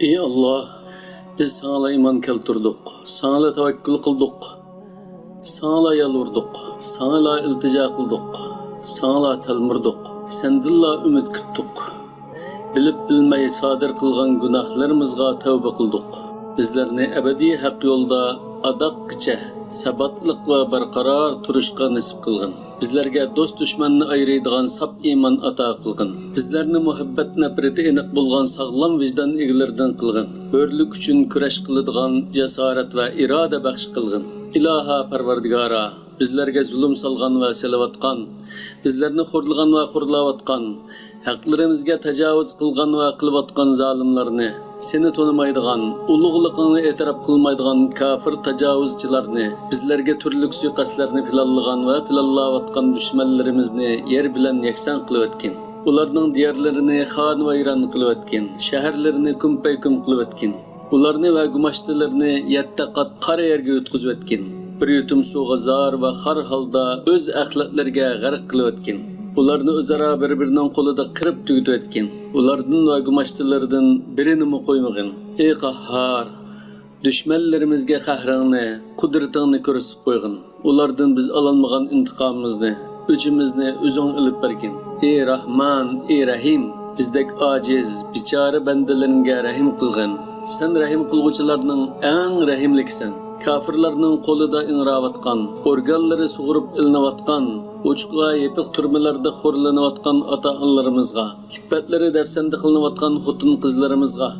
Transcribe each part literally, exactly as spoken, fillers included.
ئى ئاللاھ، بىز ساڭىلا ئىمان كەلتۈردۇق، ساڭىلا تەۋەككۈل قىلدۇق، ساڭىلا يالۋۇردۇق، ساڭىلا ئىلتىجا قىلدۇق، ساڭىلا تەلمۈردۇق، سەندىنلا ئۈمىد كۈتتۇق. بىلىپ بىلمەي سادىر قىلغان گۇناھلىرىمىزغا تەۋبە قىلدۇق. بىزلەرنى ئەبەدىي ھەق يولدا ئاداققىچە ساباتلىق ۋە بەرقارار تۇرۇشقا نېسىپ قىلغىن. بىزلەرگە دوست-دۈشمەننى ئايرىيدىغان ساپ ئىمان ئاتا قىلغىن. بىزلەرنى مۇھەببەت نەپرىتى ئېنىق بولغان ساغلام ۋىجدان ئىگىلىرىدىن قىلغىن. ھۆرلۈك ئۈچۈن كۈرەش قىلىدىغان جاسارەت ۋە ئىرادە بەخش قىلغىن. ئىلاھا پەرۋەردىگارا، بىزلەرگە زۇلۇم سالغان ۋە سېلىۋاتقان، بىزلەرنى خورلىغان ۋە خورلاۋاتقان، ھەقلىرىمىزگە تاجاۋۇز قىلغان ۋە قىلىۋاتقان زالىملارنى، سېنى تونۇمايدىغان، ئۇلۇغلۇقۇڭنى ئېتىراپ قىلمايدىغان كاپىر تاجاۋۇزچىلارنى، بىزلەرگە تۈرلۈك سۇيىقەستلەرنى پىلانلىغان ۋە پىلانلاۋاتقان دۈشمەنلىرىمىزنى يەر بىلەن يەكسان قىلىۋەتكىن. ئۇلارنىڭ دىيارلىرىنى خانىۋەيران قىلىۋەتكىن، شەھەرلىرىنى كۈمپەيكۈم قىلىۋەتكىن. ئۇلارنى ۋە گۇماشتىلىرىنى يەتتە قات قارا يەرگە يۇتقۇزۇۋەتكىن. بىر يۇتۇم سۇغا زار ۋە خار ھالدا ئۆز ئەخلەتلىرىگە غەرق قىلىۋەتكىن. ئۇلارنى ئۆزئارا بىر-بىرىنىڭ قولىدا قىرىپ تۈگىتىۋەتكىن. ئۇلاردىن ۋە گۇماشتىلىرىدىن بىرىنىمۇ قويمىغىن. ئى قاھھار! دۈشمەنلىرىمىزگە قەھرىڭنى، قۇدرىتىڭنى كۆرسىتىپ قويغىن. ئۇلاردىن بىز ئالالمىغان ئىنتىقامىمىزنى، ئۆچىمىزنى ئۆزۈڭ ئېلىپ بەرگىن. ئى راھمان، ئى رەھىم! بىزدەك ئاجىز، بىچارە بەندىلىرىڭگە رەھىم قىلغىن. سەن رەھىم قىلغۇچىلارنىڭ ئەڭ رەھىملىكىسەن. كاپىرلارنىڭ قولىدا ئىڭراۋاتقان، ئورگانلىرى سۇغۇرۇپ ئېلىنىۋاتقان، ئوچۇقى يېپىق تۈرمىلەردە خورلىنىۋاتقان ئاتا-ئانىلىرىمىزغا، ئىپپەتلىرى دەپسەندە قىلىنىۋاتقان خوتۇن-قىزلىرىمىزغا،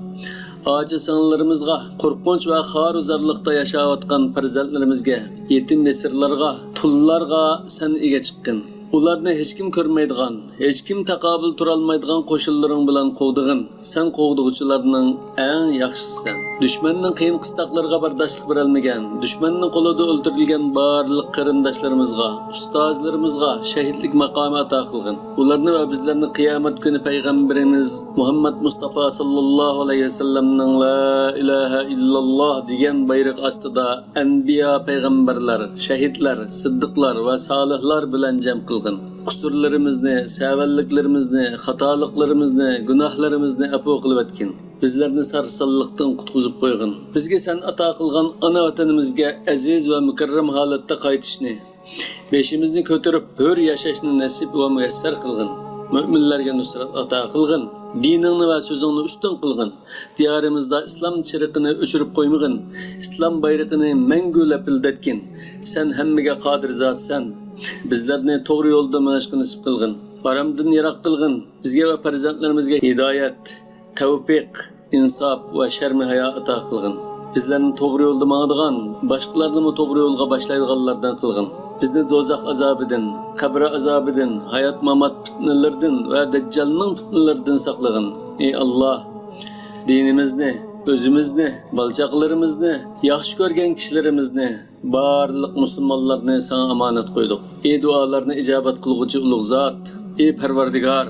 ئاچا-سىڭىللىرىمىزغا، قورقۇنچ ۋە خار-زارلىقتا ياشاۋاتقان پەرزەنتلىرىمىزگە، يېتىم-يېسىرلارغا، تۇللارغا سەن ئىگە چىققىن. ئۇلارنى ھېچكىم كۆرمەيدىغان، ھېچكىم تاقابىل تۇرالمايدىغان قوشۇنلىرىڭ بىلەن قوغدىغىن. سەن قوغدىغۇچىلارنىڭ ئەڭ ياخشىسىسەن. دۈشمەننىڭ قىيىن-قىستاقلىرىغا بەرداشلىق بېرەلمىگەن، دۈشمەننىڭ قولىدا ئۆلتۈرۈلگەن بارلىق قېرىنداشلىرىمىزغا، ئۇستازلىرىمىزغا شەھىدلىك ماقامى ئاتا قىلغىن. ئۇلارنى ۋە بىزلەرنى قىيامەت كۈنى پەيغەمبىرىمىز مۇھەممەد مۇستافا ساللاللاھۇ ئەلەيھى ۋەسەللەمنىڭ لا ئىلاھە ئىللاللاھ دېگەن بايرىقى ئاستىدا ئەنبىيا، پەيغەمبەرلەر، شەھىدلەر، سىددىقلار ۋە سالىھلار بىلەن جەم قىلغىن. قۇسۇرلىرىمىزنى، سەۋەنلىكلىرىمىزنى، خاتالىقلىرىمىزنى، گۇناھلىرىمىزنى ئەپۇ قىلىۋەتكىن. بىزلەرنى سەرسانلىقتىن قۇتقۇزۇپ قويغىن. بىزگە سەن ئاتا قىلغان ئانا ۋەتىنىمىزگە ئەزىز ۋە مۇكەررەم ھالەتتە قايتىشنى، بېشىمىزنى كۆتۈرۈپ ھۆر ياشاشنى نېسىپ ۋە مۇيەسسەر قىلغىن. مۆمىنلەرگە نۇسرەت ئاتا قىلغىن. دىنىڭنى ۋە سۆزۈڭنى ئۈستۈن قىلغىن. دىيارىمىزدا ئىسلام چىرىقىنى ئۆچۈرۈپ قويمىغىن. ئىسلام بايرىقىنى مەڭگۈ لەپىلدەتكىن. سەن ھەممىگە قادىر زاتسەن. بىزلەرنى توغرا يولدا مېڭىشقا نېسىپ قىلغىن. ھارامدىن يىراق قىلغىن. بىزگە ۋە پەرزەنتلىرىمىزگە ھىدايەت، تەۋپىق، ئىنساپ ۋە شەرمى ھايا ئاتا قىلغىن. بىزلەرنى توغرا يولدا ماڭىدىغان، باشقىلارنىمۇ توغرا يولغا باشلايدىغانلاردىن قىلغىن. بىزنى دوزاخ ئازابىدىن، قەبرە ئازابىدىن، ھايات-مامات پىتنىلىرىدىن ۋە دەججالنىڭ پىتنىلىرىدىن ساقلىغىن. ئى ئاللاھ، دىنىمىزنى، ئۆزىمىزنى، بالا-چاقىلىرىمىزنى، ياخشى كۆرگەن كىشىلىرىمىزنى، بارلىق مۇسۇلمانلارنى ساڭا ئامانەت قويدۇق. ئى دۇئالارنى ئىجابەت قىلغۇچى ئۇلۇغ زات، ئى پەرۋەردىگار،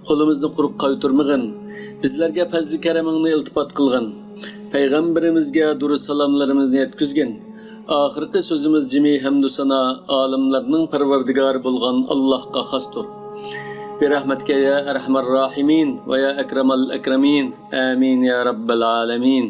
قولىمىزنى قۇرۇق قايتۇرمىغىن. بىزلەرگە پەزلى كەرىمىڭنى ئىلتىپات قىلغىن. پەيغەمبىرىمىزگە دۇرۇت سالاملىرىمىزنى يەتكۈزگىن. ئاخىرقى سۆزىمىز جىمى ھەمدۇ سانا ئالەملەرنىڭ پەرۋەردىگارى بولغان ئاللاھقا خاستۇر. برحمتك يا أرحم الراحمين ويا أكرم الأكرمين. آمين يا رب العالمين.